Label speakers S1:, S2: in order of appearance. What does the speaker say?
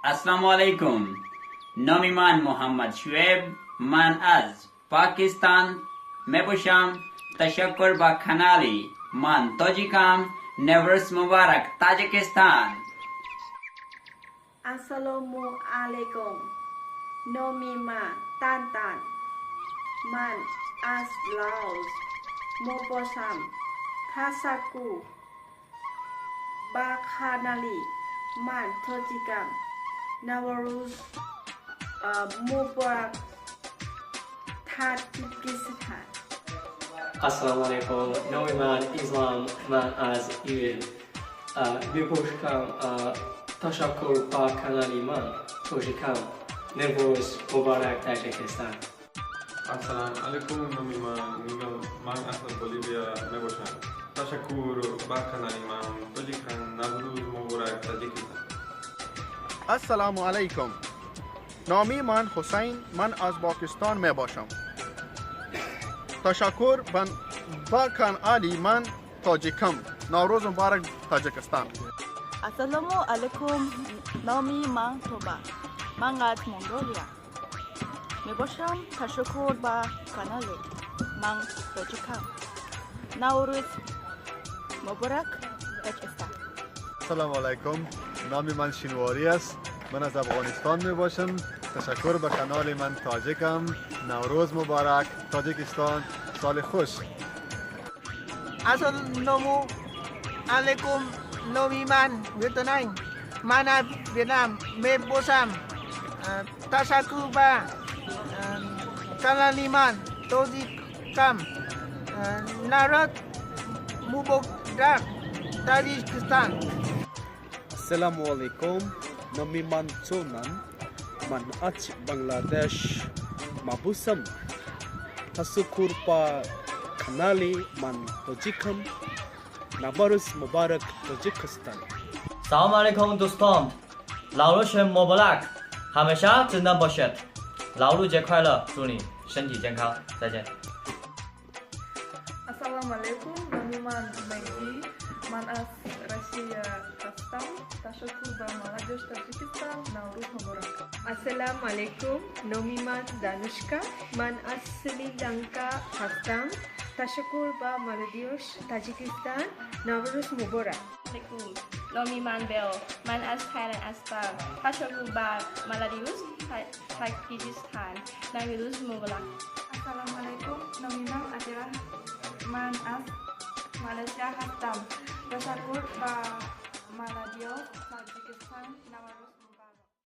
S1: Ассалому алайкум. Номи ман Муҳаммад Шуэб. Ман аз Покистон мебошам. Ташаккур ба канали Ман Тоҷикам. Наврӯз муборак, Тоҷикистон.
S2: Ассалому алайкум. Номи ман Тантан. Ман аз Лаос мебошам. Ташаккур ба канали Ман Тоҷикам. Наврӯз муборак, Тоҷикистон.
S3: Ассалому алайкум. Номи ман Ислам. Ман аз Ирон мебошам. Ташаккур ба канали Ман Тоҷикам. Наврӯз муборак, Таҷикистон.
S4: Ассалому алайкум, номи ман Мигел, ман аз Боливия мебошам. Ташаккур ба канали Ман Тоҷикам. Наврӯз муборак, Таҷикистон.
S5: Ассалому алайкум. Номи ман Ҳусайн, ман аз Покистон мебошам. Ташаккур ба канали Ман Тоҷикам. Наврӯз муборак, Тоҷикистон.
S6: Ассалому алайкум. Номи ман Тоба. Ман аз Монголия мебошам. Ташаккур ба канали Ман Тоҷикам. Наврӯз муборак, Тоҷикистон.
S7: Ассалому алайкум. Номи ман Шинварӣ аст. Ман аз Афғонистон мебошам. Ташаккур ба канали Ман Тоҷикам. Наврӯз муборак, Тоҷикистон. Соли хуш.
S8: Ассалому алайкум. Номи ман Nguyễn Tuấn Anh. Ман аз Việt Nam мебошам. Ташаккур ба канали Ман Тоҷикам. Наврӯз муборак, Таҷикистон.
S9: Ассалому алайкум. Номи ман Чонан. Ман аз Бангладеш мебошам. Ташаккур ба канали Ман Тоҷикам. Наврӯз муборак, Тоҷикистон.
S10: Салом алейкум, дӯстон. Наврӯз муборак. Ҳамеша зинда бошед. 劳碌节快乐，祝你身体健康，再见。
S11: Ассалому алайкум, номи ман Мэгги. Ман аз Россия ҳастам. Ташаккур ба Молодежь Таджикистан. Наврӯз муборак.
S12: Ассалому алайкум, номи ман Данушка. Ман аз Сри Ланка ҳастам. Ташаккур ба Молодежь Таджикистан. Наврӯз муборак.
S13: Алайкум. Номи ман Бел. Ман аз Тайланд ҳастам. Ташаккур ба Молодежь Таджикистан. Наврӯз муборак.
S11: Ассалому алайкум, номи ман Адира. Ман аз Малайзия ҳастам. Ташаккур ба Молодежь Таджикистан. Наврӯз.